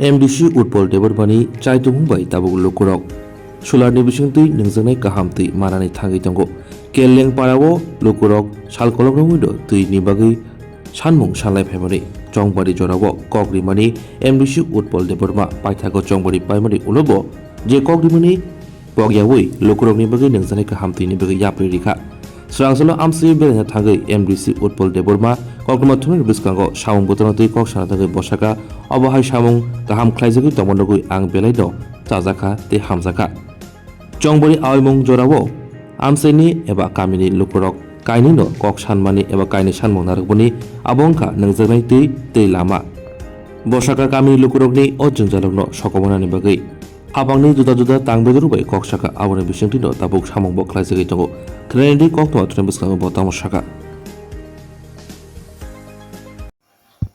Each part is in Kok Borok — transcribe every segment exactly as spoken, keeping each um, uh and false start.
M D C Utpal Debbarmani chaitumung bai tabuk lukurok solarni bisingtwi nungjaknai kaham twi manani thangwi tongo. Kelleng parao lukurok sal kolok romwido twini bagwi sanmung sanlai phaimani Chongbari jorao kok rimani M D C Utpal Debbarma paithago Chongbari paimani ulobo je kok rimani pogyaui lukurokni bagwi nungjaknai kaham twini bagwi yapri rikha. Swrangchalo amsui beraina thangwi M D C Utpal Debbarma koktwma thumnani bwskango samung bwtano twi kok sana thangwi bosaka obo hai samung kaham khlaijagwi tongma nugwi ang belaino chajakha tei hamjakha. Chongbari aoimung jorao amchaini eba kamini lukurok kainwino kok sanmani eba kainwi sanmung narwkmani abo wngkha nungjaknai twi tei lama. Bosaka kamini lukurokni o jwngjalrokno sokomornani bagwi habangni juda juda tangbedorok bai kok saka aboni bisingtwino tabuk samung bo khlaijagwi tongo. Khwnani di koktwma thumnani bwskango bo tamo saka.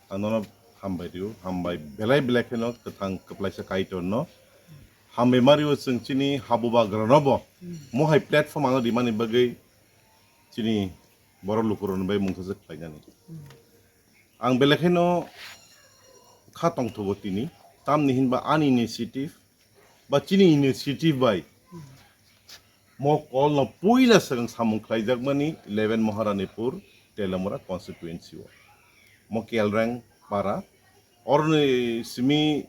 Ang nono hambai rio, hambai belai belai kheno kwthang kwplaisa Kaitorno. Hambai ma rio chwng chini habubagranobo mohai platform ano rimani bagwi chini borok lukurokni bai mungsa se khlainani. Ang belai kheno kha tongthogo tini, tamni hinba ani initiative ba chini initiative bai mo kolno puila swkang samung khlaijakmani eleven Maharanipur Telamura constituency o. Mo Kelrang para, oroni simi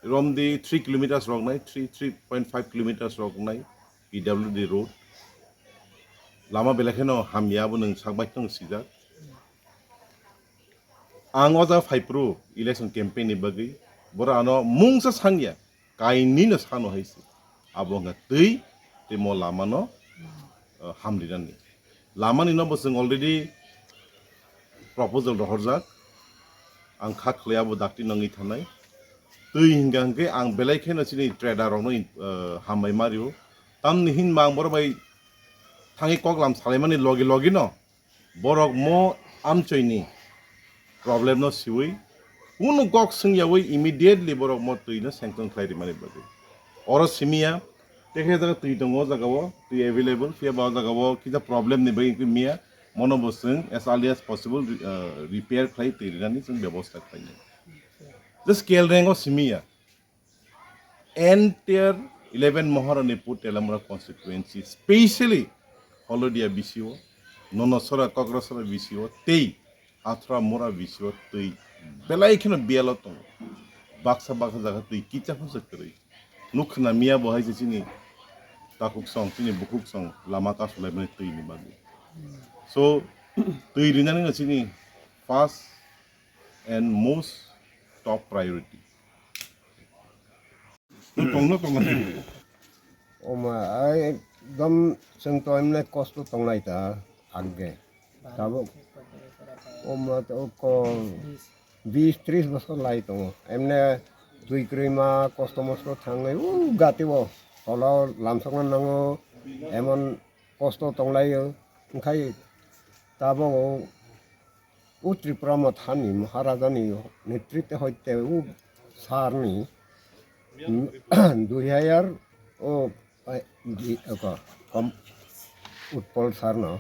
romdi three kilometers rok nai, three, three point five kilometers rok nai P W D road. Lama belai kheno hamya, abo nwng sak bai kheno sijak. Ang o jaga phai phuru election campaign ni bagwi, borok ano mungsa sangya, kainwi no sano hai se. Abo wngkha twi, tei mo lama no, uh, hamrinani. Lama ni no bo chwng already proposal rohorjak. Ang kha khlai abo dakti nangwi thanai. Twi hingka hingke ang belai kheno chini trader rok no, uh, hambai ma rio. Tamni hinba ang borok bai thangwi koklam salaimani logi logi no borok mo amchoini problem no siwi, kunu kok swngyawi immediately borok mo twi no sanction khlai rimani bagwi. Oro simiya, tekhe jaga twi tongo, o jaga o twi available, phiya ba o jaga o kisa problem ni bagwi wngkhe miya, mono bo chwng as early as possible, uh, repair khlai twi rinani chwng bebosta khlainai. Just Kelrang o simiya, entire eleven Maharanipur Telamura constituency, specially Holodia B C O, Nonosora, Kokrasora B C O, tei Athra Mora B C O twi belai kheno biyalo tongo. Baksa baksa jaga twi kicha phano se kwrwi. Nuk khna miya bo hai se chini takhuk song, chini bukhuk song lama kasulaimani twi ni bagwi. So, twi rinani no chini first and most top priority. Tongno tongno. Oma, ai ekdom chwng to emne kosto tonglai ta agge. Tabuk oma to ko bis tris bosor lai tongo. Emne twi kwrwi ma kosto mosto thangwi u gati o tolo lamsokna nango, emon kosto tonglaio. Wngkhai tabuk o Tripura Mothani Maharajani netrite hoite u sarni dui hajar o, ai, di, oko, kom, Utpal sarno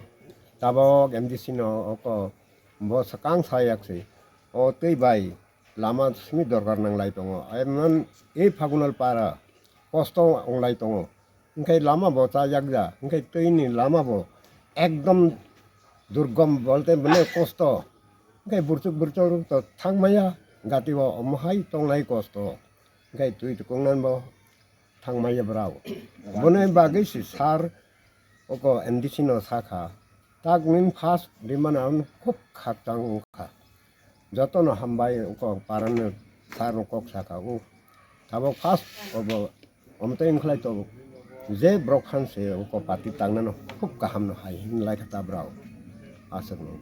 tabok M D C no oko bo swkang sayak se o tei bai lama simi dorkar nanglai tongo. Emon ei Phagunal para kosto onglai tongo. Hingkhai lama bo chajak ja, hingkhai twi ni lama bo ekdom durgom bolte mane kosto. Hingkhai burchuk burchuk rok to thangmaya gati o omo hai tonglai kosto. Hingkhai twi tukung nan bo thangmaya brao. Boni bagwi si sar oko M D C no sakha. Tak nini first rimani ang khub khakchang wngkha. Jotono hambai wngkha, parani sir no kok saka o. Tabok first obo omtwi wngkhlai tongo. Je borok phan se wngkha party tangnano khub kaham no hai hinlai kha ta brao. Aswk no.